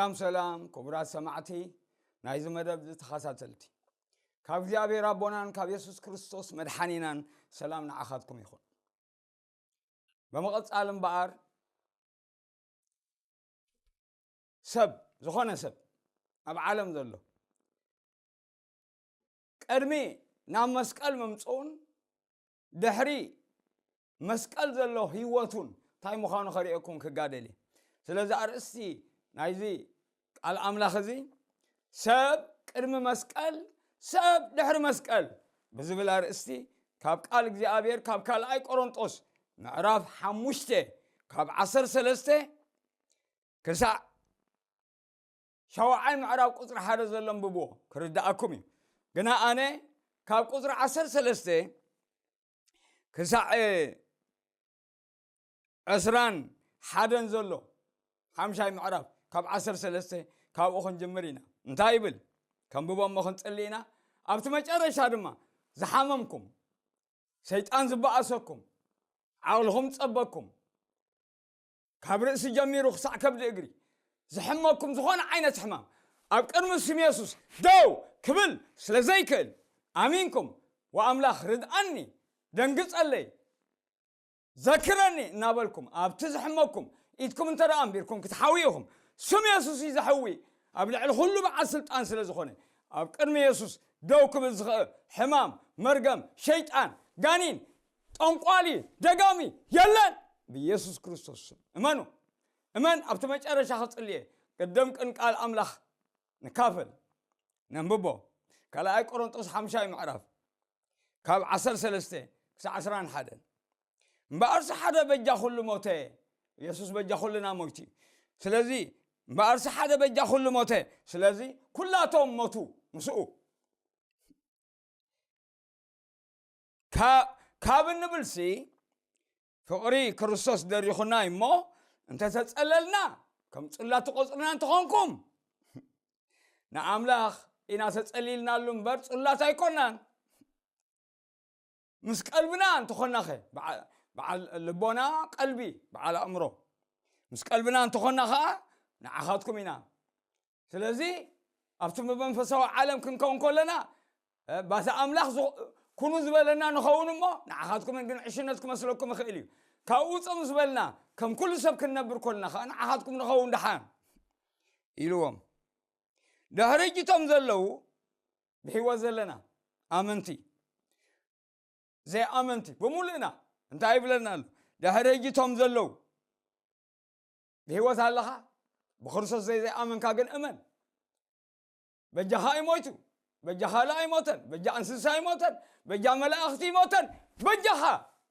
ሰላም ሰላም፣ ክቡራት ሰማዕቲ ናይዚ መደብ ተኸታተልቲ፣ ካብ እግዚኣብሔር ኣቦናን ካብ የሱስ ክርስቶስ መድሓኒናን ሰላም ንዓኻትኩም ይኹን። ብምቕጻል እምበኣር፣ ሰብ፣ ዝኾነ ሰብ ኣብ ዓለም ዘሎ፣ ቅድሚ ናብ መስቀል ምምጽኡን ድሕሪ መስቀል ዘሎ ህይወቱን እንታይ ምዃኑ ከርእየኩም ክጋደል እየ። ስለዚ ኣርእስቲ ናይዚ ቃል ኣምላኽ እዚ፣ ሰብ ቅድሚ መስቀል፣ ሰብ ድሕሪ መስቀል ብዝብል ኣርእስቲ፣ ካብ ቃል እግዚኣብሔር፣ ካብ ካልኣይ ቆሮንጦስ ምዕራፍ ሓሙሽተ፣ ካብ ዓሰርተ ሰለስተ ክሳዕ ሻውዓይ ምዕራፍ ቁጽሪ ሓደ ዘሎ ኣንብብዎ፣ ክርድኣኩም እዩ። ግና ኣነ ካብ ቁጽሪ ዓሰርተ ሰለስተ ክሳዕ ዕስራን ሓደን ዘሎ፣ ሓምሻይ ምዕራፍ ካብ ዓሰርተ ሰለስተ፣ ካብኡ ክንጅምር ኢና። እንታይ ይብል? ከንብቦ እሞ ክንጽሊ ኢና። ኣብቲ መጨረሻ ድማ ዝሓመምኩም፣ ሰይጣን ዝበኣሰኩም፣ ዓቕልኹም ጸበኩም፣ ካብ ርእሲ ጀሚሩ ክሳዕ ከብዲ እግሪ ዝሕመኩም ዝኾነ ዓይነት ሕማም፣ ኣብ ቅድሚ ስም የሱስ ደው ክብል ስለ ዘይክእል፣ ኣሚንኩም፣ "ወኣምላኽ ርድኣኒ፣ ደንግጸለይ፣ ዘክረኒ" እናበልኩም ኣብቲ ዝሕመኩም ኢድኩም እንተ ደኣ ኣንቢርኩም ክትሓውዩ ኢኹም። ስም የሱስ እዩ ዘሕዊ፣ ኣብ ልዕሊ ኩሉ በዓል ስልጣን ስለ ዝኾነ፣ ኣብ ቅድሚ የሱስ ደው ክብል ዝኽእል ሕማም፣ መርገም፣ ሸይጣን፣ ጋኒን፣ ጠንቋሊ፣ ደጋሚ የለን። ብየሱስ ክርስቶስ ስም እመኑ። እመን። ኣብቲ መጨረሻ ክጽልየ፣ ቅድም ቅን ቃል ኣምላኽ ንካፈል፣ ነንብቦ። ካልኣይ ቆሮንጦስ ሓምሻይ ምዕራፍ፣ ካብ ዓሰርተ ሰለስተ ክሳዕ ዕስራን ሓደን። "እምበኣርሲ ሓደ በጃ ኩሉ ሞተ"፣ የሱስ በጃ ኩልና ሞይቱ እዩ። ስለዚ፣ "እምበኣርሲ ሓደ በጃ ኩሉ ሞተ"፣ ስለዚ ኩላቶም ሞቱ ምስኡ። ካ-፣ ካብ እንብልሲ፣ ፍቕሪ ክርስቶስ ደሪኹና እሞ፣ እንተተጸለልና፣ ከም ጽላት ትቖጽሩና እንተኾንኩም፣ ንኣምላኽ ኢና ተጸሊልናሉ እምበር፣ ጽላት ኣይኮናን። ምስ ቀልብና እንተኾናኸ፣ በዓ-፣ በዓል ልቦና፣ ቀልቢ፣ በዓል ኣእምሮ፣ ምስ ቀልብና እንተኾና ኸኣ፣ ንዓኻትኩም ኢና። ስለዚ፣ ኣብቲ ብመንፈሳዊ ዓለም ክንከውን ከለና፣ እ፣ ባቲ ኣምላኽ ዝ-፣ ኩኑ ዝበለና ንኸውን እሞ፣ ንዓኻትኩም ግን ዕሽነት ክመስለኩም ይኽእል እዩ። ካብኡ ውጹ ምስ በልና፣ ከም ኩሉ ሰብ ክንነብር ከለና ኸኣ፣ ንዓኻትኩም ንኸውን ደሓን ኢልዎም። ድሕሪ ሕጂ እቶም ዘለዉ ብሕይወት ዘለና ኣመንቲ፣ ዘይኣመንቲ ብምሉእና እንታይ ይብለና ኣሎ? ድሕሪ ሕጂ እቶም ዘለዉ ብሕይወት ኣለኻ፣ ብክርስቶስ ዘይ-፣ ዘይኣመንካ ግን እመን። በጃኻ እዩ ሞይቱ። በጃኻ ላ ኣይሞተን። በጃ እንስሳ ኣይሞተን። በጃ መላእኽቲ ኣይሞተን። በጃኻ።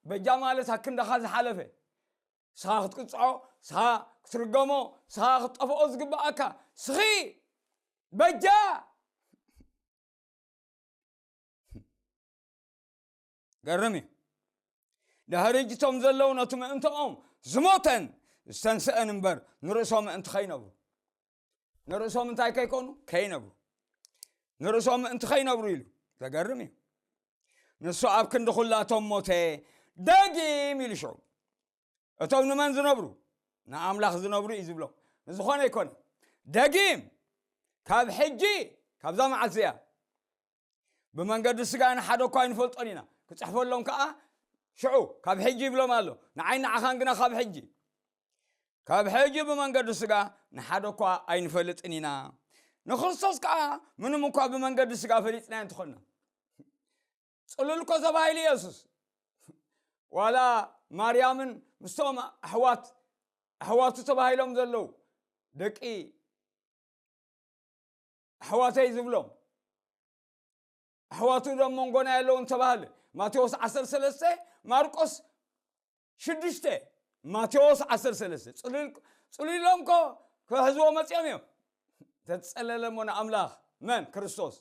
በጃ ማለት ኣብ ክንዳኻ ዝሓለፈ። ስኻ ክትቅጽዖ፣ ስኻ ክትርገሞ፣ ስኻ ክትጠፍኦ ዝግብኣካ። ስኺ በጃ። ገርም እዩ። ድሕሪ ሕጂ እቶም ዘለዉ ነቲ ምእንትኦም ዝሞተን ዝተንስአን እምበር፣ ንርእሶም ምእንቲ ከይነብሩ። ንርእሶም እንታይ ከይኮኑ? ከይነብሩ። ንርእሶም ምእንቲ ከይነብሩ ኢሉ። ዘገርም እዩ። ንሱ ኣብ ክንዲ ኩላቶም ሞተ፣ ደጊም ኢሉ ሽዑ። እቶም ንመን ዝነብሩ? ንኣምላኽ ዝነብሩ እዩ ዝብሎም። ንዝኾነ ይኮነ። ደጊም፣ ካብ ሕጂ፣ ካብዛ መዓልቲ እዚኣ፣ ብመንገዲ ስጋ ንሓደ እኳ ኣይንፈልጦን ኢና። ክጽሕፈሎም ከኣ ሽዑ፣ ካብ ሕጂ ይብሎም ኣሎ። ንዓይ ንዓኻን ግና ካብ ሕጂ። ካብ ሕጂ ብመንገዲ ስጋ ንሓደ እኳ ኣይንፈልጥን ኢና። ንክርስቶስ ከኣ ምንም እኳ ብመንገዲ ስጋ ፈሊጥናዮ እንተኾንና። ጽሉል እኮ ተባሂሉ የሱስ። ዋላ ማርያምን ምስቶም ኣሕዋት፣ ኣሕዋቱ ተባሂሎም ዘለዉ ደቂ ኣሕዋተይ ዝብሎም፣ ኣሕዋቱ ዶ ኣብ መንጎና የለውን ተባህለ። ማቴዎስ ዓሰርተ ሰለስተ፣ ማርቆስ ሽዱሽተ፣ ማቴዎስ ዓሰርተ ሰለስተ። ጽሉል-፣ ጽሉሎም እኮ ክሕዝዎ መጺኦም እዮም። ተጸለለ እሞ ንኣምላኽ መን? ክርስቶስ።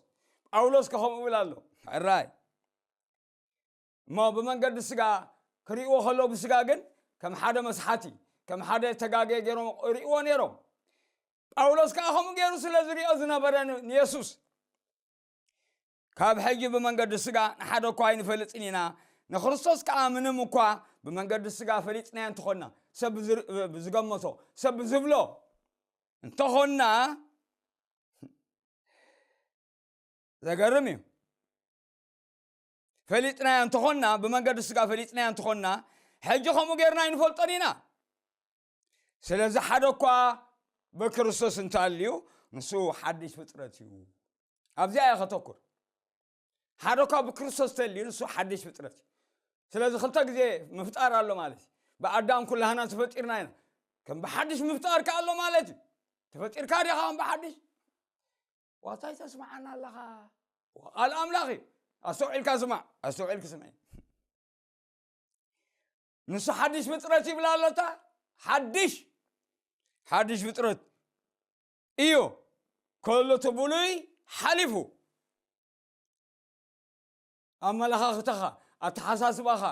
ጳውሎስ ከ ከምኡ ይብል ኣሎ። ሕራይ። እሞ ብመንገዲ ስጋ ክርእይዎ ከለዉ ብስጋ ግን ከም ሓደ መስሓቲ፣ ከም ሓደ ተጋግየ ገይሮም ይርእይዎ ነይሮም። ጳውሎስ ከኣ ከምኡ ገይሩ ስለ ዝርእዮ ዝነበረ ን-፣ ንየሱስ፣ ካብ ሕጂ ብመንገዲ ስጋ ንሓደ እኳ ኣይንፈልጥን ኢና፣ ንክርስቶስ ከኣ ምንም እኳ ብመንገዲ ስጋ ፈሊጥናዮ እንተኾንና፣ ሰብ ብዝር-፣ ብዝገመቶ፣ ሰብ ብዝብሎ፣ እንተኾንና፣ ዘገርም እዩ። ፈሊጥናዮ እንተኾንና፣ ብመንገዲ ስጋ ፈሊጥናዮ እንተኾንና፣ ሕጂ ከምኡ ጌርና ኣይንፈልጦን ኢና። ስለዚ ሓደ እኳ ብክርስቶስ እንተኣልዩ፣ ንሱ ሓድሽ ፍጥረት እዩ። ኣብዚኣ እየ ከተኩር። ሓደ እኳ ብክርስቶስ ተልዩ፣ ንሱ ሓድሽ ፍጥረት እዩ። ስለዚ ክልተ ግዜ ምፍጣር ኣሎ ማለት እዩ። ብኣዳም ኩላህና ተፈጢርና ኢና። ከም ብሓድሽ ምፍጣር ከ ኣሎ ማለት እዩ። ተፈጢርካ ዲኻ ከም ብሓድሽ? ዋታይ ተስምዓና ኣለኻ? ቃል ኣምላኽ እዩ። ኣስተውዒልካ ስማዕ፣ ኣስተውዒልክ ስምዒ። ንሱ ሓድሽ ፍጥረት ይብላ ኣሎታ። ሓድሽ፣ ሓድሽ ፍጥረት እዩ። ከሎ እቲ ብሉይ ሓሊፉ። ኣመለኻኽታኻ፣ ኣተሓሳስባኻ፣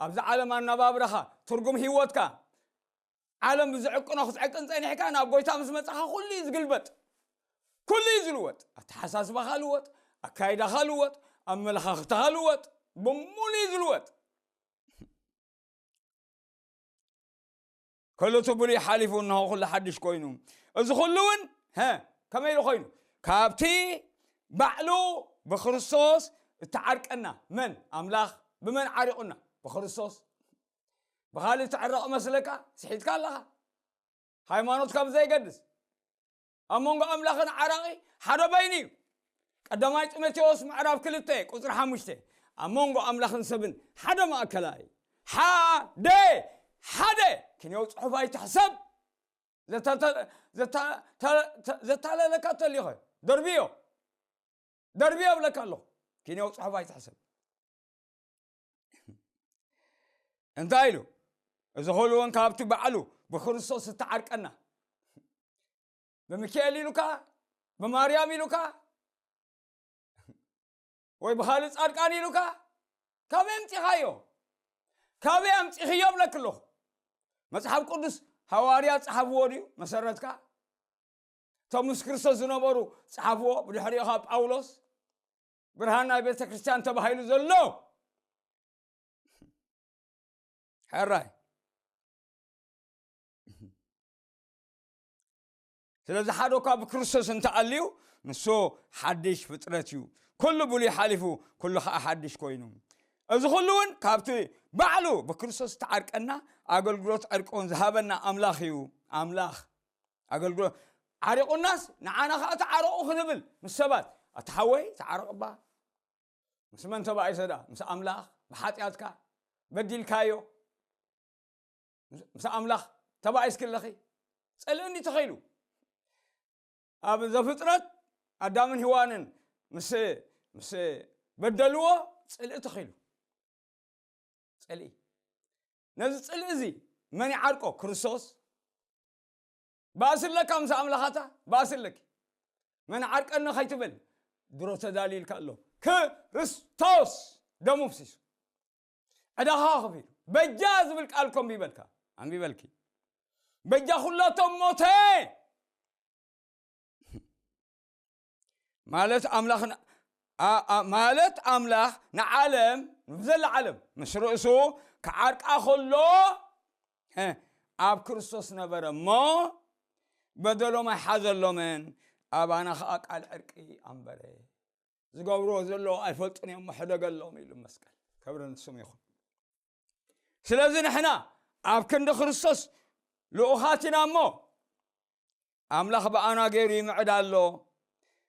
ኣብዚ ዓለም ኣነባብራኻ፣ ትርጉም ህይወትካ፣ ዓለም ብዝዕቅኖ ክትዕቅን ጸኒሕካ፣ ናብ ጎይታ ምስ መጻኻ ኩሉ እዩ ዝግልበጥ። ኩሉ እዩ ዝልወጥ። ኣተሓሳስባኻ ልወጥ፣ ኣካይዳኻ ልወጥ፣ ኣመለኻኽታኻ ልወጥ፣ ብምሉእ እዩ ዝልወጥ። ከሎ እቲ ብሉይ ሓሊፉ፣ እንሆ ኩሉ ሓድሽ ኮይኑ። እዚ ኩሉ እውን፣ ሀ፣ ከመይ ኢሉ ኮይኑ? ካብቲ ባዕሉ ብክርስቶስ እተዓርቀና። መን? ኣምላኽ። ብመን ዓሪቑና? ብክርስቶስ። ብኻልእ ትዕረቕ መስለካ? ስሒትካ ኣለኻ። ሃይማኖት ካብ ዘይገድስ። ኣብ መንጎ ኣምላኽን ዓራቒ ሓደ በይኒ እዩ። ቀዳማይ ጢሞቴዎስ ምዕራፍ ክልተ ቁጽሪ ሓሙሽተ፣ ኣብ መንጎ ኣምላኽን ሰብን ሓደ ማእከላይ፣ ሓደ፣ ሓደ። ክንየው ጽሑፍ ኣይትሕሰብ። ዘታ-፣ ዘታ-፣ ተ-፣ ተ-፣ ዘታለለካ ተሊኸ፣ ደርብዮ፣ ደርብዮ እብለካ ኣለኹ። ክንየው ጽሑፍ ኣይትሕሰብ። እንታይ ኢሉ? እዚ ኹሉ እውን ካብቲ ባዕሉ ብክርስቶስ እተዓርቀና። ብሚካኤል ኢሉካ? ብማርያም ኢሉካ? ወይ ብኻልእ ጻድቃን ኢሉካ? ካበይ ኣምጺኻዮ? ካበይ ኣምጺኽዮ እብለኪ ኣለኹ። መጽሓፍ ቅዱስ ሃዋርያ ጸሓፍዎ ድዩ መሰረትካ? እቶም ምስ ክርስቶስ ዝነበሩ ጸሓፍዎ፣ ብድሕሪኡ ኸኣ ጳውሎስ፣ ብርሃን ናይ ቤተ ክርስቲያን ተባሂሉ ዘሎ። ሕራይ። ስለዚ ሓደ እኳ ብክርስቶስ እንተኣልዩ፣ ንሱ ሓድሽ ፍጥረት እዩ። ኩሉ ብሉይ ሓሊፉ፣ ኩሉ ኸኣ ሓድሽ ኮይኑ። እዚ ኩሉ እውን ካብቲ ባዕሉ ብክርስቶስ ዝተዓርቀና፣ ኣገልግሎት ዕርቂ እውን ዝሃበና ኣምላኽ እዩ። ኣምላኽ ኣገልግሎት ዓሪቑናስ፣ ንዓና ኸኣ ተዓረቑ ክንብል ምስ ሰባት፣ ኣታ ሓወይ፣ ተዓረቕ እባ። ምስ መን ተባኢሰ ደኣ? ምስ ኣምላኽ። ብሓጢኣትካ በዲልካዮ፣ ምስ፣ ምስ ኣምላኽ ተባኢስኪ ኣለኺ። ጽልኢ እንዲ ተኸይሉ። ኣብ ዘፍጥረት ኣዳምን ሄዋንን ምስ፣ ምስ በደልዎ፣ ጽልኢ ተኸይሉ። ጽልኢ። ነዚ ጽልኢ እዚ መን ይዓርቆ? ክርስቶስ። ባእሲ ኣለካ ምስ ኣምላኻታ? ባእሲ ኣለኪ። መን ዓርቀኒ ከይትብል፣ ድሮ ተዳልዩልካ ኣሎ። ክርስቶስ ደሙ ፍሲሱ። ዕዳኻ ከፊሉ። በጃ ዝብል ቃል እኮ ኣንቢበልካ። ኣንቢበልኪ። በጃ ኩላቶም ሞተ። ማለት ኣምላኽ ን-፣ ኣ-፣ ኣ-፣ ማለት ኣምላኽ ንዓለም፣ ንዘላ ዓለም፣ ምስ ርእሱ ክዓርቃ ከሎ፣ እ፣ ኣብ ክርስቶስ ነበረ እሞ፣ በደሎም ኣይሓዘሎምን፣ ኣባና ኸኣ ቃል ዕርቂ ኣንበረ። ዝገብርዎ ዘለዉ ኣይፈልጡን እዮም፣ እሞ ሕደገሎም ኢሉ መስቀል። ክብሪ ንስሙ ይኹን። ስለዚ ንሕና ኣብ ክንዲ ክርስቶስ ልኡኻት ኢና እሞ፣ ኣምላኽ ብኣና ገይሩ ይምዕድ ኣሎ።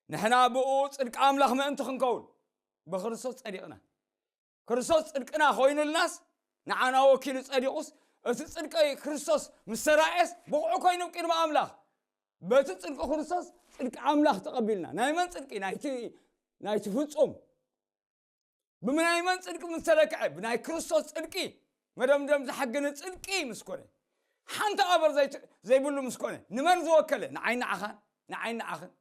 ንሕና ብኡ ጽድቂ ኣምላኽ ምእንቲ ክንከውን ብክርስቶስ ጸዲቕና። ክርስቶስ ጽድቅና ኮይኑልናስ፣ ንዓና ወኪሉ ጸዲቑስ፣ እቲ ጽድቂ ክርስቶስ ምስ ተራእየስ ብቑዕ ኮይኑ ቅድሚ ኣምላኽ። በቲ ጽድቂ ክርስቶስ ጽድቂ ኣምላኽ ተቐቢልና። ናይ መን ጽድቂ? ናይቲ፣ ናይቲ ፍጹም። ብምናይ መን ጽድቂ ምስ ተለክዐ? ብናይ ክርስቶስ ጽድቂ። መደምደምታ ሕጊ ንጽድቂ ምስ ኮነ፣ ሓንቲ ኣበር ዘይት-፣ ዘይብሉ ምስ ኮነ፣ ንመን ዝወከለ? ንዓይ ንዓኻን፣ ንዓይ ንዓኽን።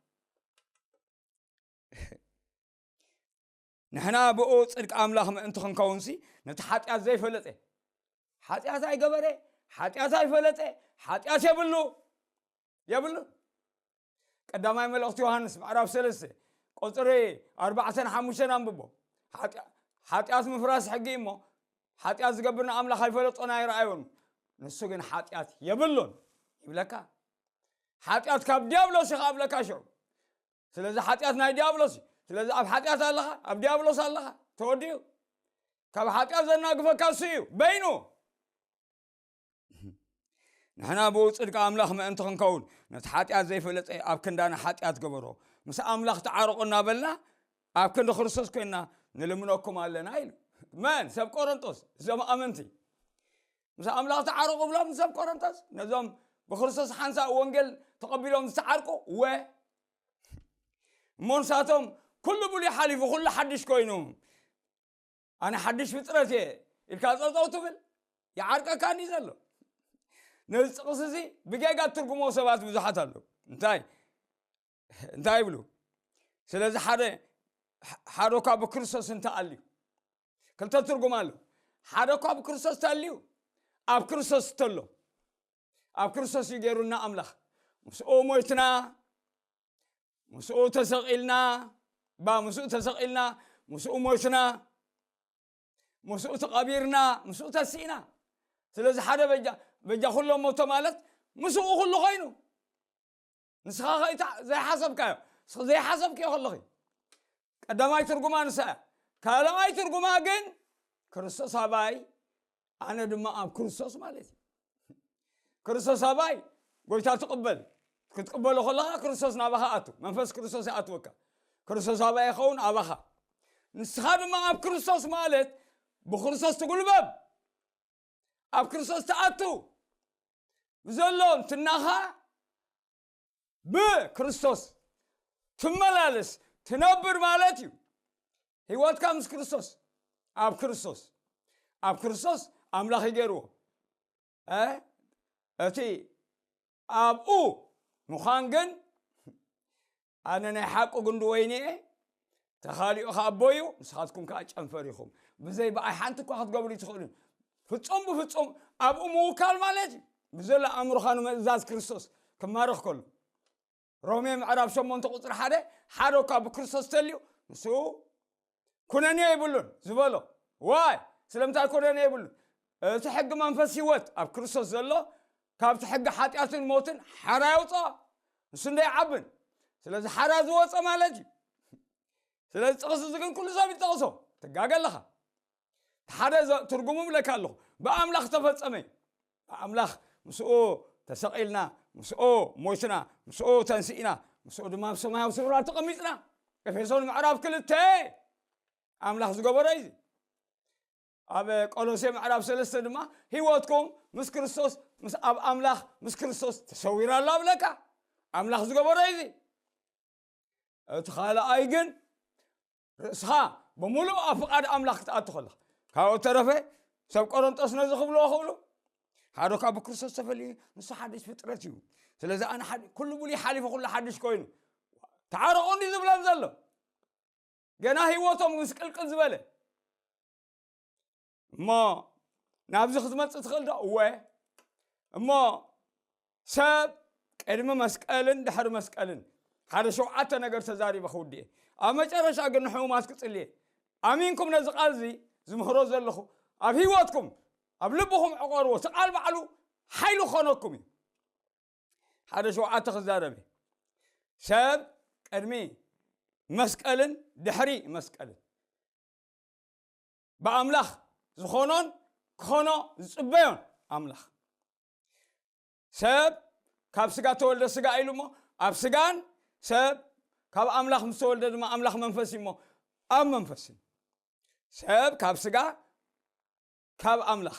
ንሕና ብኡ ጽድቂ ኣምላኽ ምእንቲ ክንከውንሲ፣ ነቲ ሓጢኣት ዘይፈለጠ፣ ሓጢኣት ኣይገበረ፣ ሓጢኣት ኣይፈለጠ፣ ሓጢኣት የብሉ፣ የብሉ። ቀዳማይ መልእኽቲ ዮሃንስ ምዕራፍ ሰለስተ ቁጽሪ ኣርባዕተን ሓሙሽተን ኣንብቦ። ሓጢኣ-፣ ሓጢኣት ምፍራስ ሕጊ እሞ፣ ሓጢኣት ዝገብር ንኣምላኽ ኣይፈለጦን ኣይረኣዮን፣ ንሱ ግን ሓጢኣት የብሉን ይብለካ። ሓጢኣት ካብ ዲያብሎስ እዩ ክኣብለካ ሽዑ። ስለዚ ሓጢኣት ናይ ዲያብሎስ እዩ። ስለዚ ኣብ ሓጢኣት ኣለኻ፣ ኣብ ዲያብሎስ ኣለኻ፣ ተወዲኡ። ካብ ሓጢኣት ዘናግፈካ እሱ እዩ በይኑ። ንሕና ብኡ ጽድቂ ኣምላኽ ምእንቲ ክንከውን ነቲ ሓጢኣት ዘይፈለጠ ኣብ ክንዳና ሓጢኣት ገበሮ፣ ምስ ኣምላኽ ተዓረቑ እናበልና ኣብ ክንዲ ክርስቶስ ኮይንና ንልምነኩም ኣለና ኢሉ። መን? ሰብ ቆሮንጦስ፣ እዞም ኣመንቲ። ምስ ኣምላኽ ተዓረቑ ብሎም ሰብ ቆሮንቶስ፣ ነዞም ብክርስቶስ ሓንሳእ ወንጌል ተቐቢሎም ዝተዓርቁ። ወ እሞ ንሳቶም ኩሉ ብሉይ ሓሊፉ ኩሉ ሓድሽ ኮይኑ፣ ኣነ ሓድሽ ፍጥረት እየ ኢልካ ጸውጸው ትብል፣ ይዓርቀካ እንዲ ዘሎ። ነዚ ጥቕሲ እዚ ብጌጋ ትርጉሞ ሰባት ብዙሓት ኣለዉ። እንታይ እንታይ ይብሉ? ስለዚ ሓደ ሓደ እኳ ብክርስቶስ እንተኣልዩ፣ ክልተ ትርጉም ኣሎ። ሓደ እኳ ብክርስቶስ ተኣልዩ፣ ኣብ ክርስቶስ ተሎ፣ ኣብ ክርስቶስ እዩ ገይሩና ኣምላኽ። ምስኡ ሞይትና፣ ምስኡ ተሰቒልና፣ ባ ምስኡ ተሰቒልና፣ ምስኡ ሞይትና፣ ምስኡ ተቐቢርና፣ ምስኡ ተሲእና። ስለዚ ሓደ በጃ በጃ ኩሎም ሞቶ ማለት ምስኡ ኩሉ ኮይኑ። ንስኻ ኸይታ ዘይሓሰብካዮ፣ ንስኻ ዘይሓሰብክዮ ከለኺ፣ ቀዳማይ ትርጉማ ንሳ እያ። ካልኣይ ትርጉማ ግን ክርስቶስ ኣባይ፣ ኣነ ድማ ኣብ ክርስቶስ ማለት እዩ። ክርስቶስ ኣባይ፣ ጎይታ ትቕበል። ክትቅበሎ ከለኻ ክርስቶስ ናባኻ ኣቱ፣ መንፈስ ክርስቶስ ይኣትወካ። ክርስቶስ ኣባይ ይኸውን ኣባኻ። ንስኻ ድማ ኣብ ክርስቶስ ማለት ብክርስቶስ ትጉልበብ፣ ኣብ ክርስቶስ ትኣቱ። ብዘሎ እንትናኻ ብክርስቶስ ትመላለስ፣ ትነብር ማለት እዩ። ህይወትካ ምስ ክርስቶስ፣ ኣብ ክርስቶስ፣ ኣብ ክርስቶስ ኣምላኽ ይገርዎ። እ? እቲ ኣብኡ ምዃን ግን፣ ኣነ ናይ ሓቂ ጉንዲ ወይኒ እየ፣ ተኻሊኡ ኸኣ ኣቦ እዩ፣ ንስኻትኩም ከኣ ጨንፈር ኢኹም። ብዘይ ብኣይ ሓንቲ እኳ ክትገብሩ ኣይትኽእሉን። ፍጹም ብፍጹም ኣብኡ ምውካል ማለት እዩ። ብዘሎ ኣእምሮኻ ንምእዛዝ ክርስቶስ ክማርኽ ከሎ። ሮሜ ምዕራፍ ሸሞንተ ቁጽሪ ሓደ፣ ሓደ እኳ ብክርስቶስ ተልዩ፣ ንሱ ኩነኔ የብሉን ዝበሎ። ዋይ፣ ስለምንታይ ኩነኔ የብሉን? እቲ ሕጊ መንፈስ ህይወት ኣብ ክርስቶስ ዘሎ፣ ካብቲ ሕጊ ሓጢኣትን ሞትን ሓራ የውፅኦ። ንሱ እንደ ይዓብን። ስለዚ ሓራ ዝወፀ ማለት እዩ። ስለዚ ጥቕሲ እዚ ግን ኩሉ ሰብ ይጠቕሶ። ትጋገ ኣለኻ። እቲ ሓደ ዘ-፣ ትርጉሙ እብለካ ኣለኹ። ብኣምላኽ ተፈጸመ። ብኣምላኽ ምስኡ ተሰቒልና፣ ምስኡ ሞይትና፣ ምስኡ ተንሲእና፣ ምስኡ ድማ ኣብ ሰማያዊ ስፍራ ተቐሚጥና። ኤፌሶን ምዕራፍ ክልተ ኣምላኽ ዝገበሮ እዩ። ኣብ ቆሎሴ ምዕራፍ ሰለስተ ድማ ህይወትኩም ምስ ክርስቶስ፣ ምስ ኣብ ኣምላኽ ምስ ክርስቶስ ተሰዊራ ኣላ ብለካ። ኣምላኽ ዝገበሮ እዩ። እቲ ካልኣይ ግን ርእስኻ ብምሉእ ኣብ ፍቓድ ኣምላኽ ክትኣቱ ከለኻ። ካብኡ ተረፈ ሰብ ቆሮንጦስ ነዚ ክብልዎ ክእሉ፣ ሓደ ካብ ብክርስቶስ ተፈልዩ ንሱ ሓድሽ ፍጥረት እዩ። ስለዚ ኣነ ሓድ-፣ ኩሉ ብሉይ ሓሊፉ ኩሉ ሓድሽ ኮይኑ። ተዓረቑ እንዲ ዝብሎም ዘሎ። ገና ህይወቶም ምስቅልቅል ዝበለ። እሞ ናብዚ ክትመጽእ ትኽእል ዶ? እወ። እሞ ሰብ ቅድሚ መስቀልን ድሕሪ መስቀልን ሓደ ሸውዓተ ነገር ተዛሪበ ክውድእ እየ። ኣብ መጨረሻ ግን ንሕሙማት ክጽሊ እየ። ኣሚንኩም ነዚ ቃል እዚ ዝምህሮ ዘለኹ ኣብ ህይወትኩም፣ ኣብ ልብኹም ዕቆርዎ። እቲ ቃል ባዕሉ ሓይሊ ክኾነኩም እዩ። ሓደ ሸውዓተ ክዛረብ እየ። ሰብ ቅድሚ መስቀልን ድሕሪ መስቀልን ብኣምላኽ ዝኾኖን ክኾኖ ዝጽበዮን ኣምላኽ። ሰብ ካብ ስጋ ተወልደ ስጋ ኢሉ እሞ ኣብ ስጋን፣ ሰብ ካብ ኣምላኽ ምስ ተወልደ ድማ ኣምላኽ መንፈስ እዩ እሞ ኣብ መንፈስን። ሰብ ካብ ስጋ ካብ ኣምላኽ፣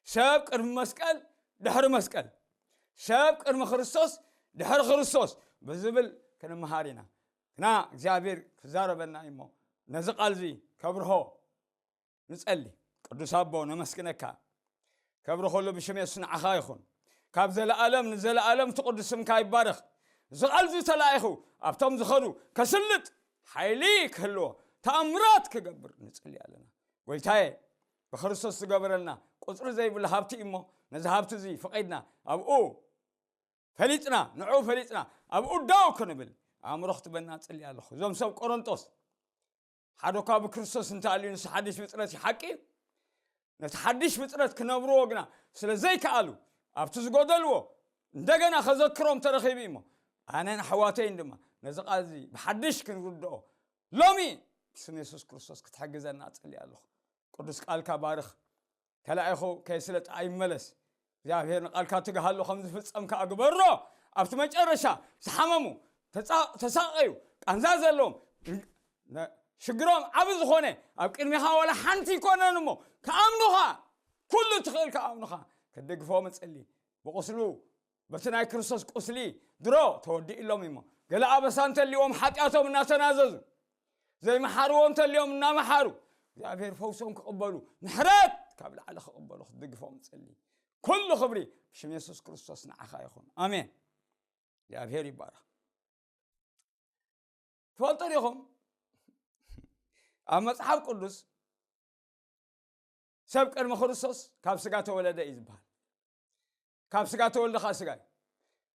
ሰብ ቅድሚ መስቀል ድሕሪ መስቀል፣ ሰብ ቅድሚ ክርስቶስ ድሕሪ ክርስቶስ ብዝብል ክንመሃር ኢና። ግና እግዚኣብሔር ክዛረበና እዩ እሞ ነዚ ቃል እዚ ከብርሆ ንጸሊ። ቅዱስ ኣቦ ነመስግነካ። ከብሪ ኩሉ ብሽም የሱስ ንዓኻ ይኹን። ካብ ዘለኣለም ንዘለኣለም እቲ ቅዱስ ስምካ ይባረኽ። እዚ ቃል እዚ ተላኢኹ ኣብቶም ዝኸዱ ከስልጥ ሓይሊ ክህልዎ ተኣምራት ክገብር ንጽሊ ኣለና። ጎይታዬ ብክርስቶስ ዝገበረልና ቁጽሪ ዘይብሉ ሃብቲ እዩ እሞ ነዚ ሃብቲ እዚ ፈቒድና ኣብኡ ፈሊጥና፣ ንዕኡ ፈሊጥና ኣብኡ ደው ክንብል ኣእምሮ ክትበና ጽሊ ኣለኹ። እዞም ሰብ ቆሮንጦስ ሓደ እኳ ብክርስቶስ እንተኣልዩ ንሱ ሓድሽ ፍጥረት እዩ፣ ሓቂ እዩ። ነቲ ሓድሽ ፍጥረት ክነብርዎ ግና ስለ ዘይከኣሉ ኣብቲ ዝጎደልዎ እንደገና ከዘክሮም ተረኺቡ እሞ ኣነን ኣሕዋተይን ድማ ነዚ ቃል እዚ ብሓድሽ ክንርድኦ ሎሚ ስም የሱስ ክርስቶስ ክትሕግዘና እጸሊ ኣለኹ። ቅዱስ ቃልካ ባርኽ። ተላኢኹ ከይስለጥ ኣይመለስ። እግዚኣብሔር ንቃልካ ትግሃሉ ከም ዝፍጸም ከኣ ግበሮ። ኣብቲ መጨረሻ ዝሓመሙ፣ ተጻ-፣ ተሳቐዩ፣ ቃንዛ ዘለዎም፣ ነ-፣ ሽግሮም ዓቢ ዝኾነ ኣብ ቅድሚኻ ዋላ ሓንቲ ይኮነን እሞ ክኣምኑኻ፣ ኩሉ ትኽእል ክኣምኑኻ ክትደግፎም እጽሊ። ብቁስሉ፣ በቲ ናይ ክርስቶስ ቁስሊ ድሮ ተወዲእሎም እሞ ገለ ኣበሳ እንተልዎም ሓጢኣቶም እናተናዘዙ ዘይመሓርዎ እንተልዮም እናመሓሩ እግዚኣብሔር ፈውሶም ክቕበሉ ምሕረት ካብ ላዕሊ ክቕበሉ ክትድግፎም እጽሊ። ኩሉ ክብሪ ብሽም የሱስ ክርስቶስ ንዓኻ ይኹን። ኣሜን። እግዚኣብሔር ይባረኽ። ትፈልጡ ዲኹም? ኣብ መጽሓፍ ቅዱስ ሰብ ቅድሚ ክርስቶስ ካብ ስጋ ተወለደ እዩ ዝበሃል። ካብ ስጋ ተወልደ ከዓ ስጋ እዩ።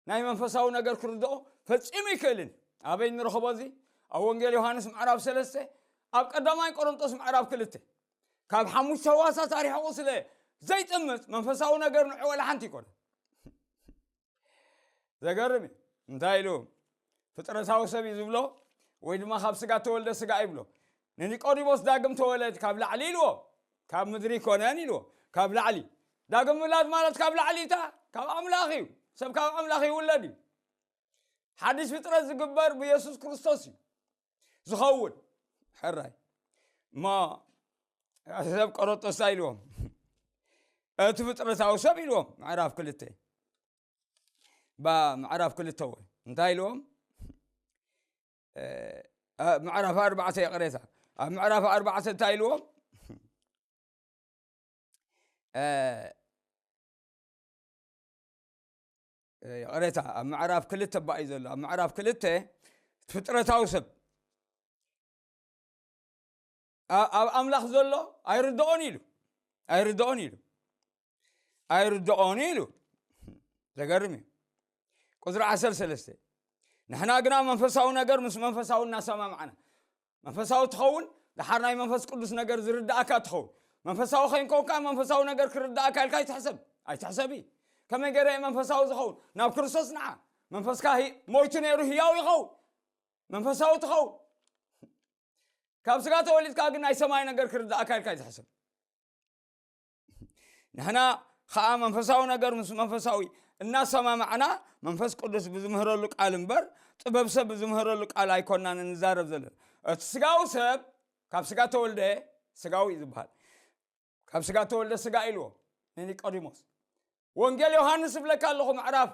ናይ መንፈሳዊ ነገር ክርድኦ ፈጺሙ ይክእልን። ኣበይ ንረኽቦ እዚ? ኣብ ወንጌል ዮሃንስ ምዕራፍ ሰለስተ፣ ኣብ ቀዳማይ ቆሮንጦስ ምዕራፍ ክልተ። ካብ ሓሙሽተ ህዋሳት ኣርሒቑ ስለ ዘይጥምት መንፈሳዊ ነገር ንዑ ወላ ሓንቲ ይኮነ። ዘገርም እዩ። እንታይ ኢሉ? ፍጥረታዊ ሰብ እዩ ዝብሎ፣ ወይ ድማ ካብ ስጋ ተወልደ ስጋ ይብሎ። ንኒቆዲሞስ ዳግም ተወለድ ካብ ላዕሊ ኢልዎ፣ ካብ ምድሪ ይኮነን ኢልዎ፣ ካብ ላዕሊ። ዳግም ምውላድ ማለት ካብ ላዕሊ እታ፣ ካብ ኣምላኽ እዩ። ሰብ ካብ ኣምላኽ ይውለድ እዩ። ሓድሽ ፍጥረት ዝግበር ብየሱስ ክርስቶስ እዩ ዝኸውን። ሕራይ። እሞ ሰብ ቆሮንጦስ እንታይ ኢልዎም? እቲ ፍጥረታዊ ሰብ ኢልዎም፣ ምዕራፍ ክልተ። ባ-፣ ምዕራፍ ክልተ ወይ እንታይ ኢልዎም? እ፣ እ፣ ምዕራፍ ኣርባዕተ፣ ይቕሬታ። ኣብ ምዕራፍ ኣርባዕተ እንታይ ኢልዎም? እ፣ እ፣ ይቕሬታ፣ ኣብ ምዕራፍ ክልተ እባ እዩ ዘሎ። ኣብ ምዕራፍ ክልተ ፍጥረታዊ ሰብ ኣ-፣ ኣብ ኣምላኽ ዘሎ ኣይርድኦን ኢሉ፣ ኣይርድኦን ኢሉ፣ ኣይርድኦን ኢሉ። ዘገርም እዩ። ቁጽሪ ዓሰርተ ሰለስተ፣ ንሕና ግና መንፈሳዊ ነገር ምስ መንፈሳዊ እናሰማማዕና፣ መንፈሳዊ ትኸውን፣ ደሓር ናይ መንፈስ ቅዱስ ነገር ዝርድኣካ ትኸውን። መንፈሳዊ ከይንኮንካ መንፈሳዊ ነገር ክርድኣካ ኢልካ ኣይትሕሰብ፣ ኣይትሕሰቢ። ከመይ ገይረ እየ መንፈሳዊ ዝኸውን? ናብ ክርስቶስ ንዓ። መንፈስካ ሂ-፣ ሞይቱ ነይሩ ህያው ይኸውን። መንፈሳዊ ትኸውን። ካብ ስጋ ተወሊድካ ግን ናይ ሰማይ ነገር ክርድኣካ ኢልካ ኣይትሕሰብ። ንሕና ኸዓ መንፈሳዊ ነገር ምስ መንፈሳዊ እናሰማማዕና መንፈስ ቅዱስ ብዝምህረሉ ቃል እምበር ጥበብ ሰብ ብዝምህረሉ ቃል ኣይኮናን እንዛረብ ዘለና። እቲ ስጋዊ ሰብ ካብ ስጋ ተወልደ ስጋዊ እዩ ዝበሃል። ካብ ስጋ ተወልደ ስጋ ኢልዎ ንኒቆዲሞስ። ወንጌል ዮሃንስ እብለካ ኣለኹ ምዕራፍ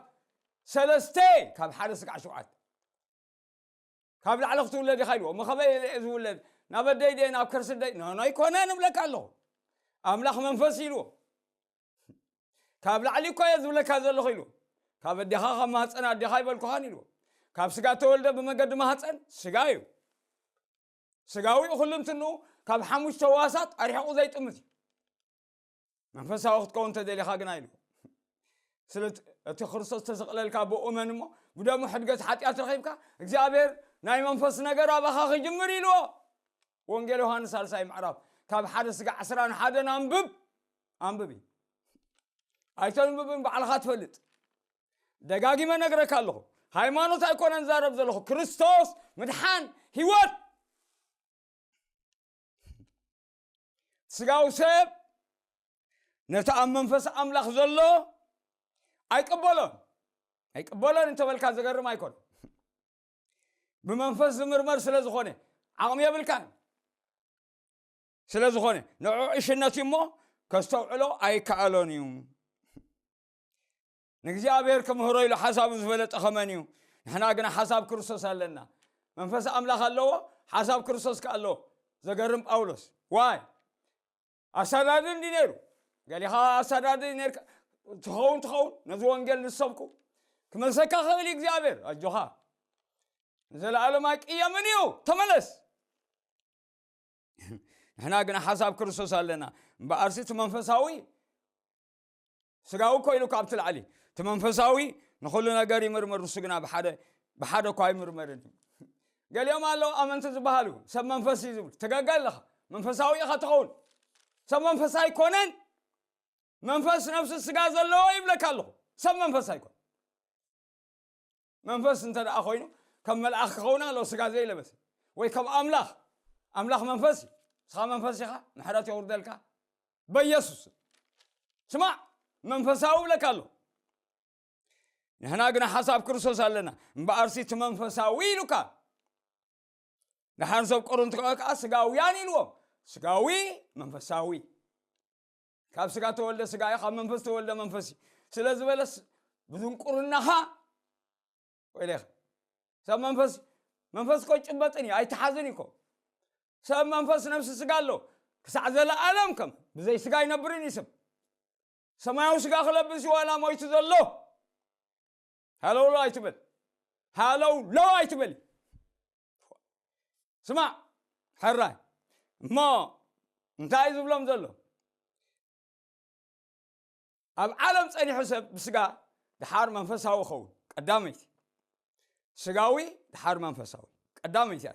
ሰለስተ ካብ ሓደ ስጋዕ ሸውዓተ። ካብ ላዕሊ ክትውለድ ኢኻ ኢልዎ። እሞ ካበይ እየ ዝውለድ? ናብ ኣደይ ድየ ናብ ከርሲ ኣደይ? ኖ፣ ኖ፣ ኣይኮነን እብለካ ኣለኹ። ኣምላኽ መንፈስ ኢልዎ። ካብ ላዕሊ እኮ እየ ዝብለካ ዘለኹ ኢልዎ። ካብ ኣዴኻ ካብ ማህፀን ኣዴኻ ኣይበልኩኻን ኢልዎ። ካብ ስጋ ተወልደ ብመገዲ ማህፀን ስጋ እዩ። ስጋዊ ኩልንትንኡ ካብ ሓሙሽተ ህዋሳት ኣርሒቑ ዘይጥምት እዩ። መንፈሳዊ ክትከውን እንተደሊኻ ግና ኢሉ። ስለ እቲ ክርስቶስ ተሰቕለልካ ብኡ እመን እሞ ብደሙ ሕድገት ሓጢኣት ረኺብካ እግዚኣብሔር ናይ መንፈስ ነገር ኣባኻ ክጅምር ኢልዎ። ወንጌል ዮሃንስ ሳልሳይ ምዕራፍ ካብ ሓደ ስጋ ዕስራን ሓደን ኣንብብ፣ ኣንብብ እዩ። ኣይተንብብን ባዕልኻ ትፈልጥ። ደጋጊመ ነግረካ ኣለኹ። ሃይማኖት ኣይኮነን ዛረብ ዘለኹ፣ ክርስቶስ ምድሓን ህይወት። ስጋዊ ሰብ ነቲ ኣብ መንፈስ ኣምላኽ ዘሎ ኣይቅበሎን። ኣይቅበሎን እንተበልካ ዘገርም ኣይኮን። ብመንፈስ ዝምርመር ስለ ዝኾነ ዓቕሚ የብልካን። ስለ ዝኾነ ንዕኡ ዕሽነት እዩ እሞ ከስተውዕሎ ኣይከኣሎን እዩ። ንእግዚኣብሔር ክምህሮ ኢሉ ሓሳቡ ዝፈለጠ ኸመን እዩ? ንሕና ግና ሓሳብ ክርስቶስ ኣለና። መንፈስ ኣምላኽ ኣለዎ፣ ሓሳብ ክርስቶስ ከ ኣለዎ። ዘገርም ጳውሎስ። ዋይ! ኣሳዳዲ እንዲ ነይሩ። ገሊኻ ኣሳዳዲ ነርካ ትኸውን ትኸውን፣ ነዚ ወንጌል ንሰብኩ። ክመልሰካ ክእል እዩ እግዚኣብሔር። ኣጆኻ። ንዘለኣለም ኣይቅየምን እዩ። ተመለስ። ንሕና ግና ሓሳብ ክርስቶስ ኣለና። እምበኣርሲ እቲ መንፈሳዊ ስጋዊ እኮ ኢሉ ካብቲ ላዕሊ። እቲ መንፈሳዊ ንኹሉ ነገር ይምርምር፣ ንሱ ግና ብሓደ፣ ብሓደ እኳ ኣይምርመርን እዩ። ገሊኦም ኣለዉ ኣመንቲ ዝበሃሉ፣ ሰብ መንፈስ እዩ ዝብሉ። ትገገ ኣለኻ። መንፈሳዊ ኢኻ ትኸውን። ሰብ መንፈስ ኣይኮነን። መንፈስ፣ ነፍሲ፣ ስጋ ዘለዎ ይብለካ ኣለኹ። ሰብ መንፈስ ኣይኮን። መንፈስ እንተ ደኣ ኮይኑ፣ ከም መልኣኽ ክኸውን ኣለዎ፣ ስጋ ዘይለበሰ። ወይ ከም ኣምላኽ፣ ኣምላኽ መንፈስ እዩ። ንስኻ መንፈስ ኢኻ፣ ምሕረት የውርደልካ በኢየሱስ። ስማዕ፣ መንፈሳዊ እብለካ ኣሎ። ንሕና ግና ሓሳብ ክርስቶስ ኣለና፣ እምበኣርሲ እቲ መንፈሳዊ ኢሉካ። ደሓር ሰብ ቆሮንቶ ከኣ ስጋውያን ኢልዎም። ስጋዊ፣ መንፈሳዊ። ካብ ስጋ ተወልደ ስጋ እዩ፣ ካብ መንፈስ ተወልደ መንፈስ እዩ። ስለ ዝበለስ ብድንቁርናኻ ወይለኻ። ሰብ መንፈስ፣ መንፈስ እኮ ይጭበጥን እዩ፣ ኣይተሓዝን እዩ እኮ። ሰብ መንፈስ ነፍሲ ስጋ ኣሎ። ክሳዕ ዘለኣለም ከም ብዘይ ስጋ ኣይነብርን እዩ ሰብ። ሰማያዊ ስጋ ክለብስ እዩ ዋላ ሞይቱ ዘሎ። ሃለው ሎ ኣይትበል። ሃለው ሎ ኣይትበል። ስማዕ፣ ሕራይ። እሞ እንታይ እዩ ዝብሎም ዘሎ? ኣብ ዓለም ጸኒሑ ሰብ ብስጋ ድሓር መንፈሳዊ ኸውን። ቀዳመይቲ። ስጋዊ ድሓር መንፈሳዊ። ቀዳመይቲ እያ።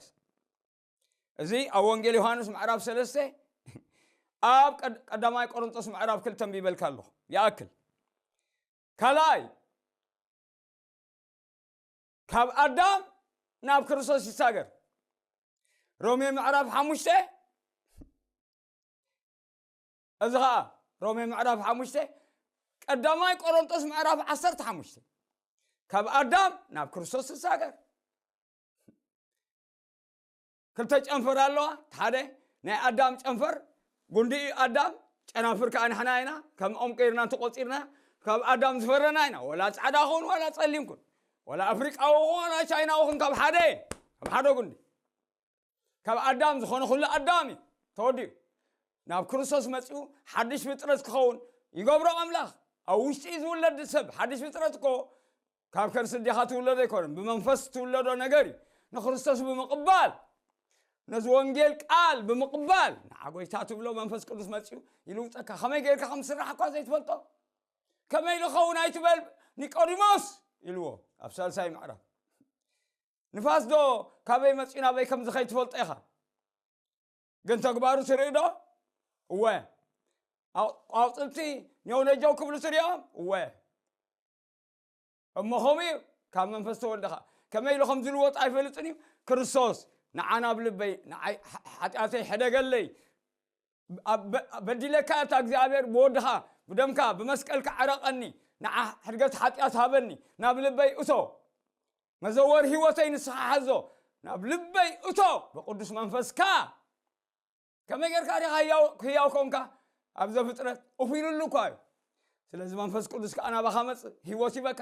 እዚ ኣብ ወንጌል ዮሃንስ ምዕራፍ ሰለስተ፣ ኣብ ቀድ-፣ ቀዳማይ ቆሮንቶስ ምዕራፍ ክልተ ኣንቢበልካ ኣለኹ። ይኣክል። ካልኣይ፣ ካብ ኣዳም ናብ ክርስቶስ ይሳገር። ሮሜ ምዕራፍ ሓሙሽተ፣ እዚ ኸኣ ሮሜ ምዕራፍ ሓሙሽተ፣ ቀዳማይ ቆሮንቶስ ምዕራፍ ዓሰርተ ሓሙሽተ፣ ካብ ኣዳም ናብ ክርስቶስ ትሳገር። ክልተ ጨንፈር ኣለዋ። እቲ ሓደ ናይ ኣዳም ጨንፈር፣ ጉንዲ እዩ ኣዳም፣ ጨናፍር ከኣ ንሕና ኢና፣ ከም ኦም ቀይርና እንተቆጺርና፣ ካብ ኣዳም ዝፈረና ኢና። ወላ ጻዕዳ ኹን፣ ወላ ጸሊም ኩን፣ ወላ ኣፍሪቃዊ ኹን፣ ወላ ቻይናዊ ኹን፣ ካብ ሓደ፣ ካብ ሓደ ጉንዲ። ካብ ኣዳም ዝኾነ ኩሉ ኣዳም እዩ ተወዲኡ። ናብ ክርስቶስ መጺኡ ሓድሽ ፍጥረት ክኸውን ይገብሮ ኣምላኽ። ኣብ ውሽጢ ዝውለድ ሰብ ሓድሽ ፍጥረት እኮ ካብ ከርሲ ኣዴኻ ትውለዶ ኣይኮነን፣ ብመንፈስ ትውለዶ ነገር እዩ። ንክርስቶስ ብምቕባል፣ ነዚ ወንጌል ቃል ብምቕባል፣ ንዓ ጎይታ ትብሎ መንፈስ ቅዱስ መጺኡ ይልውጠካ። ከመይ ጌርካ ከም ዝስራሕ እኳ ዘይትፈልጦ፣ ከመይ ኢሉ ኸውን ኣይትበል ኒቆዲሞስ ኢልዎ ኣብ ሳልሳይ ምዕራፍ። ንፋስ ዶ ካበይ መጺኡ ናበይ ከም ዝኸይድ ትፈልጦ ኢኻ። ግን ተግባሩ ትርኢ ዶ? እወ። ኣው-፣ ኣውጽልቲ ኘው ነጀው ክብሉ ትሪኦም? እወ። እሞ ከምኡ እዩ፣ ካብ መንፈስ ተወልደ ኸኣ። ከመይ ኢሉ ከም ዝልወጥ ኣይፈልጥን እዩ። ክርስቶስ ንዓ ናብ ልበይ፣ ንዓይ ሓ-፣ ሓጢኣተይ ሕደገለይ። ኣብ በ-፣ በዲለካ እታ እግዚኣብሔር ብወድኻ ብደምካ ብመስቀልካ ዕረቐኒ፣ ንዓ ሕድገት ሓጢኣት ሃበኒ፣ ናብ ልበይ እቶ። መዘወር ህይወተይ ንስኻ ሓዞ፣ ናብ ልበይ እቶ ብቅዱስ መንፈስካ። ከመይ ጌርካ ዲኻ ህያው፣ ህያው ኮንካ? ኣብ ዘፍጥረት እፍ ኢሉሉ እኳ እዩ። ስለዚ መንፈስ ቅዱስ ከኣ ናባኻ መጽእ፣ ህይወት ይበካ።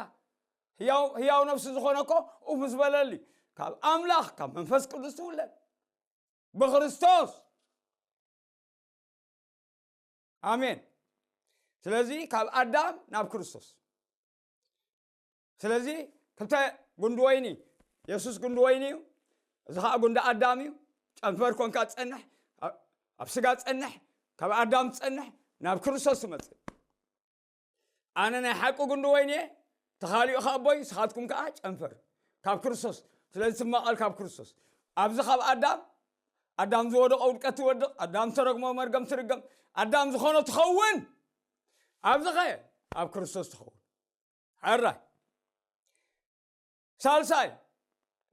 ህያው፣ ህያው ነፍሲ ዝኾነ እኮ እፍ ምስ በለሊ፣ ካብ ኣምላኽ፣ ካብ መንፈስ ቅዱስ ትውለድ። ብክርስቶስ። ኣሜን። ስለዚ ካብ ኣዳም ናብ ክርስቶስ። ስለዚ ክልተ ጉንዲ ወይኒ፣ የሱስ ጉንዲ ወይኒ እዩ፣ እዚ ኸኣ ጉንዲ ኣዳም እዩ። ጨንፈር ኮንካ ትጸንሕ፣ ኣብ፣ ኣብ ስጋ ትጸንሕ፣ ካብ ኣዳም ትጸንሕ፣ ናብ ክርስቶስ ትመጽእ። ኣነ ናይ ሓቂ ጉንዲ ወይኒ እየ፣ ተኻሊኡ ኸኣ ኣቦይ፣ ንስኻትኩም ከኣ ጨንፈር ካብ ክርስቶስ። ስለዚ ትማቐል ካብ ክርስቶስ። ኣብዚ ካብ ኣዳም፣ ኣዳም ዝወደቐ ውድቀት ትወድቕ፣ ኣዳም ተረግሞ መርገም ትርገም፣ ኣዳም ዝኾኖ ትኸውን። ኣብዚ ኸ ኣብ ክርስቶስ ትኸውን። ሕራይ። ሳልሳይ፣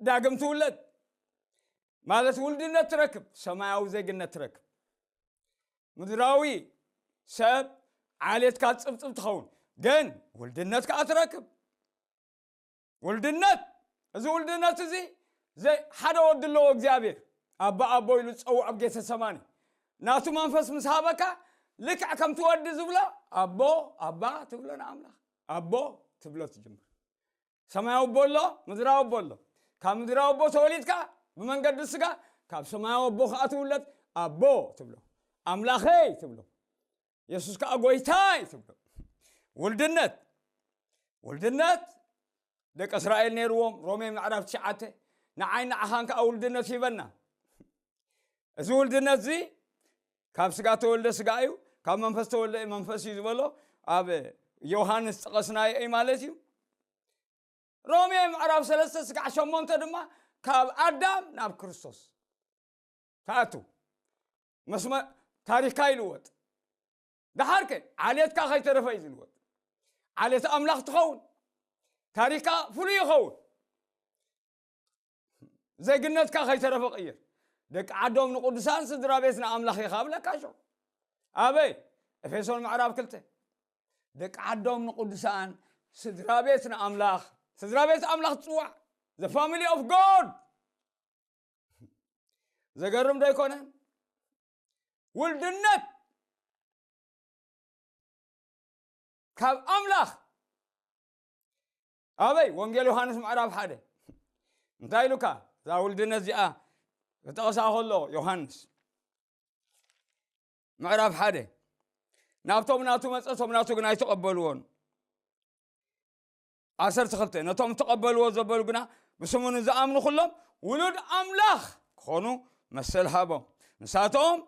ዳግም ትውለድ ማለት ውልድነት ትረክብ፣ ሰማያዊ ዜግነት ትረክብ። ምድራዊ ሰብ ዓሌትካ ጽብጽብ ትኸውን፣ ግን ውልድነት ከኣ ትረክብ። ውልድነት፣ እዚ ውልድነት እዚ ዘይ-፣ ሓደ ወዲ ኣለዎ እግዚኣብሔር፣ ኣባ ኣቦ ኢሉ ዝጸውዖ ኣብ ጌተሰማኒ። ናቱ መንፈስ ምስ ሃበካ፣ ልክዕ ከምቲ ወዲ ዝብሎ፣ ኣቦ፣ ኣባ ትብሎ ንኣምላኽ። ኣቦ ትብሎ ትጅምር። ሰማያዊ ኣቦ ኣሎ፣ ምድራዊ ኣቦ ኣሎ። ካብ ምድራዊ ኣቦ ተወሊድካ ብመንገዲ ስጋ፣ ካብ ሰማያዊ ኣቦ ከኣ ትውለድ፣ ኣቦ ትብሎ። ኣምላኸይ ትብሎ። የሱስ ከኣ ጎይታይ ትብሎ። ውልድነት፣ ውልድነት ደቂ እስራኤል ነይርዎም፣ ሮሜ ምዕራፍ ትሽዓተ፣ ንዓይ ንዓኻን ከኣ ውልድነት ሂበና። እዚ ውልድነት እዚ ካብ ስጋ ተወልደ ስጋ እዩ፣ ካብ መንፈስ ተወልደ መንፈስ እዩ ዝበሎ ኣብ ዮሃንስ ጠቐስናዮ እዩ ማለት እዩ። ሮሜ ምዕራፍ ሰለስተ ስጋዕ ሸሞንተ ድማ ካብ ኣዳም ናብ ክርስቶስ ትኣቱ። መስመ-፣ ታሪኽካ ይልወጥ። ደሓርከ ዓሌትካ ከይተረፈ እዩ ዝልወጥ። ዓሌት ኣምላኽ ትኸውን። ታሪኽካ ፍሉይ ይኸውን። ዜግነትካ ከይተረፈ ቅይር። ደቂ ዓዶም ንቅዱሳን፣ ስድራ ቤት ንኣምላኽ ኢኻ ብለካ ሾ። ኣበይ? ኤፌሶን ምዕራብ ክልተ። ደቂ ዓዶም ንቅዱሳን፣ ስድራ ቤት ንኣምላኽ፣ ስድራ ቤት ኣምላኽ ትጽዋዕ፣ the family of God። ዘገርም ዶ ኣይኮነን? ውልድነት ካብ ኣምላኽ። ኣበይ? ወንጌል ዮሃንስ ምዕራፍ ሓደ። እንታይ ኢሉካ? እዛ ውልድነት እዚኣ ክጠቕሳ ከሎ ዮሃንስ ምዕራፍ ሓደ፣ ናብቶም ናቱ መጸ፣ እቶም ናቱ ግን ኣይተቐበልዎን። ዓሰርተ ክልተ፣ ነቶም ተቐበልዎ ዘበሉ ግና፣ ብስሙ ንዝኣምኑ ኩሎም ውሉድ ኣምላኽ ክኾኑ መሰል ሃቦም። ንሳቶም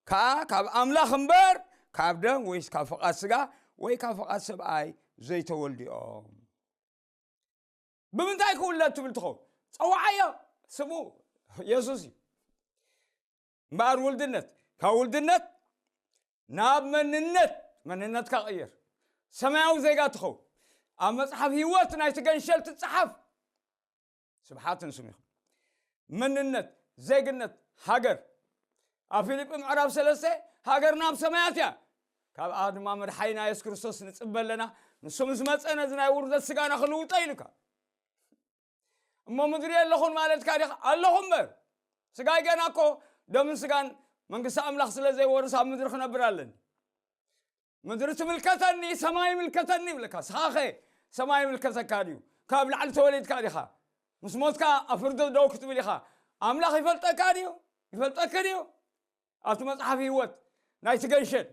ከኣ ካብ ኣምላኽ እምበር፣ ካብ ደም ወይስ ካብ ፍቓድ ስጋ ወይ ካብ ፍቓድ ሰብኣይ ዘይተወልዱ እዮም። ብምንታይ ክውለድ ትብል ትኸውን? ጸዋዓዮ፣ ስሙ የሱስ እዩ። እምበኣር ውልድነት፣ ካብ ውልድነት ናብ መንነት፣ መንነትካ ቀይር። ሰማያዊ ዜጋ ትኸውን። ኣብ መጽሓፍ ህይወት ናይቲ ገንሸል ትጸሓፍ። ስብሓት ንስሙ ይኹን። መንነት፣ ዜግነት፣ ሃገር። ኣብ ፊልጲ ምዕራፍ ሰለስተ፣ ሃገርና ኣብ ሰማያት እያ። ካብኣ ድማ መድሓኒና የሱስ ክርስቶስ ንጽበ ኣለና። ንሱ ምስ መጸ ነዚ ናይ ውርደት ስጋና ክልውጦ ኢሉካ። እሞ ምድሪ የለኹን ማለትካ ዲኻ? ኣለኹ እምበር። ስጋይ ገና እኮ ደምን ስጋን መንግስቲ ኣምላኽ ስለ ዘይወርስ ኣብ ምድሪ ክነብር ኣለኒ። ምድሪ ትምልከተኒ፣ ሰማይ ይምልከተኒ ይብለካ። ስኻኸ ሰማይ ይምልከተካ ድዩ? ካብ ላዕሊ ተወሊድካ ዲኻ? ምስ ሞትካ ኣብ ፍርዲ ደው ክትብል ኢኻ። ኣምላኽ ይፈልጠካ ድዩ? ይፈልጠኪ ድዩ? ኣብቲ መጽሓፍ ህይወት ናይቲ ገንሸል፣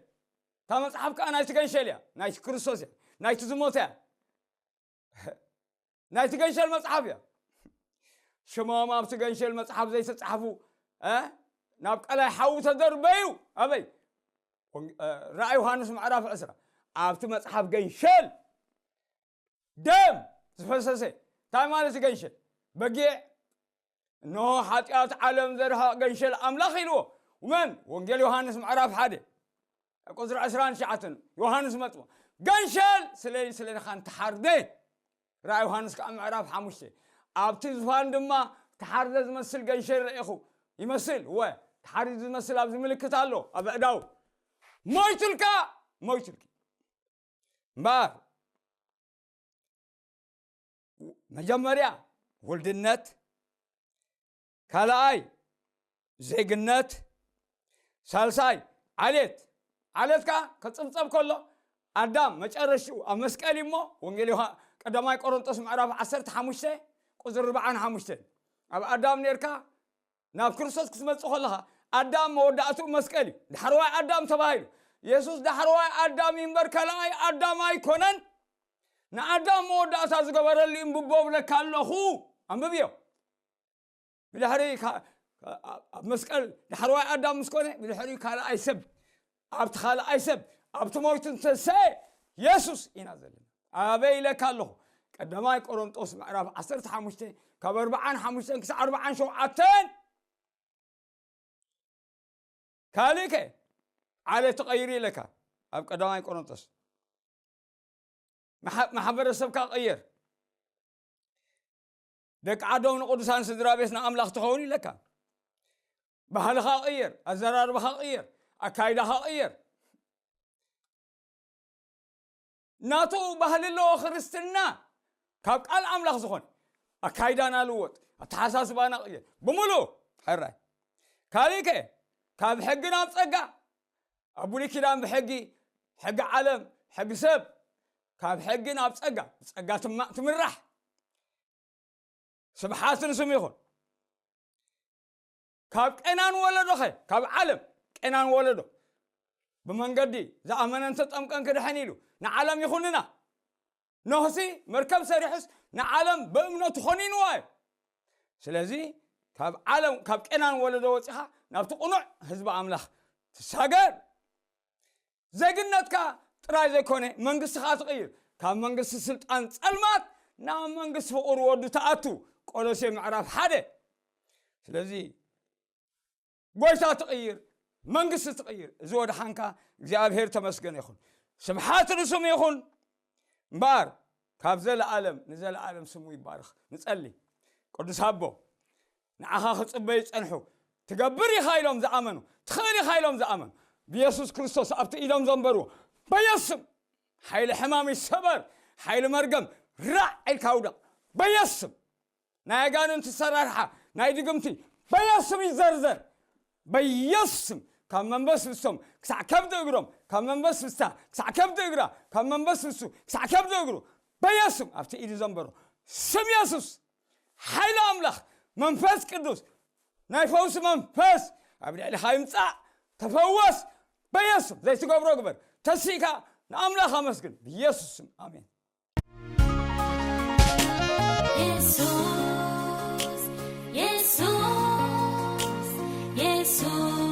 እታ መጽሓፍ ከኣ ናይቲ ገንሸል እያ፣ ናይቲ ክርስቶስ እያ፣ ናይቲ ዝሞተ እያ። ናይቲ ገንሸል መጽሓፍ እያ። ሽሞም ኣብቲ ገንሸል መጽሓፍ ዘይተጻሕፉ፣ እ፣ ናብ ቀላይ ሓዊ ተደርበዩ። ኣበይ? ወንጌ-፣ እ፣ ራእይ ዮሃንስ ምዕራፍ ዕስራ። ኣብቲ መጽሓፍ ገንሸል ደም ዝፈሰሰ። እንታይ ማለት እዩ ገንሸል? በጊዕ፣ እንሆ ሓጢኣት ዓለም ዘርሕቕ ገንሸል ኣምላኽ ኢልዎ። መን? ወንጌል ዮሃንስ ምዕራፍ ሓደ ቁጽሪ ዕስራን ትሽዓተን። ዮሃንስ መጥምቕ፣ ገንሸል ስለይ ስለኻ እንተሓርደ። ራእይ ዮሃንስ ከኣ ምዕራፍ ሓሙሽተ። ኣብቲ ዝፋን ድማ ተሓርደ ዝመስል ገንሸል ረኢኹ። ይመስል፣ እወ፣ ተሓሪዱ ዝመስል ኣብዚ ምልክት ኣሎ፣ ኣብ ኣእዳው። ሞይቱልካ፣ ሞይቱልኪ። እምበኣር፣ መጀመርያ ውልድነት፣ ካልኣይ ዜግነት፣ ሳልሳይ ዓሌት። ዓሌት ከኣ ከጽብጸብ ከሎ ኣዳም መጨረሽኡ ኣብ መስቀል እዩ እሞ፣ ወንጌል ዮሃ-፣ ቀዳማይ ቆሮንጦስ ምዕራፍ ዓሰርተ ሓሙሽተ ቁጽሪ ኣርብዓን ሓሙሽተን። ኣብ ኣዳም ኔርካ ናብ ክርስቶስ ክትመጽእ ከለኻ፣ ኣዳም መወዳእትኡ መስቀል እዩ። ዳሕረዋይ ኣዳም ተባሂሉ። የሱስ ዳሕረዋይ ኣዳም እዩ እምበር ካልኣይ ኣዳም ኣይኮነን። ንኣዳም መወዳእታ ዝገበረሉ እዩ እምብቦ እብለካ ኣለኹ። ኣንብብዮ። ብድሕሪ ካ-፣ ኣብ መስቀል ዳሕረዋይ ኣዳም ምስ ኮነ፣ ብድሕሪኡ ካልኣይ ሰብ፣ ኣብቲ ካልኣይ ሰብ፣ ኣብቲ ሞይቱ ዝተንሰአ የሱስ ኢና ዘለና። ኣበይ ኢለካ ኣለኹ? ቀዳማይ ቆሮንጦስ ምዕራፍ ዓሰርተ ሓሙሽተ ካብ ኣርብዓን ሓሙሽተን ክሳዕ ኣርብዓን ሸውዓተን። ካልእ ከ? ዓሌት ትቐይር ኢለካ ኣብ ቀዳማይ ቆሮንጦስ። ማሕ-፣ ማሕበረሰብካ ቀይር። ደቂ ዓዶም ንቅዱሳን ስድራ ቤት ንኣምላኽ ትኸውን ኢለካ። ባህልኻ ቀይር፣ ኣዘራርባኻ ቀይር፣ ኣካይዳኻ ቀይር። ናቱ ባህሊ ኣለዎ ክርስትና። ካብ ቃል ኣምላኽ ዝኾነ ኣካይዳና ልወጥ፣ ኣተሓሳስባና ቀይር ብምሉእ። ሕራይ። ካልእ ከ? ካብ ሕጊ ናብ ጸጋ። ኣብ ብሉይ ኪዳን ብሕጊ፣ ሕጊ ዓለም፣ ሕጊ ሰብ፣ ካብ ሕጊ ናብ ጸጋ፣ ብጸጋ ትማ-፣ ትምራሕ። ስብሓት ንስም ይኹን። ካብ ቄናን ወለዶኸ? ካብ ዓለም ቄናን ወለዶ ብመንገዲ ዝኣመነን ተጠምቀን ክድሕን ኢሉ ንዓለም ይኹንና። ኖህሲ መርከብ ሰሪሑስ ንዓለም ብእምነቱ ኾኒንዋ እዩ። ስለዚ ካብ ዓለም፣ ካብ ቄናን ወለዶ ወጺኻ ናብቲ ቅኑዕ ህዝቢ ኣምላኽ ትሳገር። ዜግነትካ ጥራይ ዘይኮነ መንግስቲ ኸኣ ትቕይር። ካብ መንግስቲ ስልጣን ጸልማት ናብ መንግስቲ ፍቕሩ ወዱ ትኣቱ። ቆሎሴ ምዕራፍ ሓደ። ስለዚ ጎይታ ትቕይር፣ መንግስቲ ትቕይር። እዚ ወድሓንካ እግዚኣብሔር ተመስገን ይኹን። ስብሓት ንስሙ ይኹን። እምበኣር ካብ ዘለኣለም ንዘለኣለም ስሙ ይባረኽ። ንጸሊ። ቅዱስ ኣቦ፣ ንዓኻ ክጽበዩ ጸንሑ። ትገብር ኢኻ ኢሎም ዝኣመኑ፣ ትኽእል ኢኻ ኢሎም ዝኣመኑ፣ ብየሱስ ክርስቶስ ኣብቲ ኢዶም ዘንበርዎ በየስም ሓይሊ ሕማም ይሰበር። ሓይሊ መርገም ራዕ ኢልካ ውደቕ በየስም። ናይ ኣጋንንቲ ሰራርሓ ናይ ድግምቲ በየስም ይዘርዘር በየስም። ካብ መንበስ ብስቶም ክሳዕ ከብዲ እግሮም፣ ካብ መንበስ ብስታ ክሳዕ ከብዲ እግራ፣ ካብ መንበስ ብሱ ክሳዕ ከብዲ እግሩ በየስም ኣብቲ ኢዱ ዘንበሮ ስም የሱስ። ሓይሊ ኣምላኽ መንፈስ ቅዱስ ናይ ፈውሲ መንፈስ ኣብ ልዕሊኻ ይምጻእ። ተፈወስ በየሱስ። ዘይትገብሮ ግበር። ተሲእካ ንኣምላኽ ኣመስግን ብየሱስ ስም ኣሜን። የሱስ የሱስ የሱስ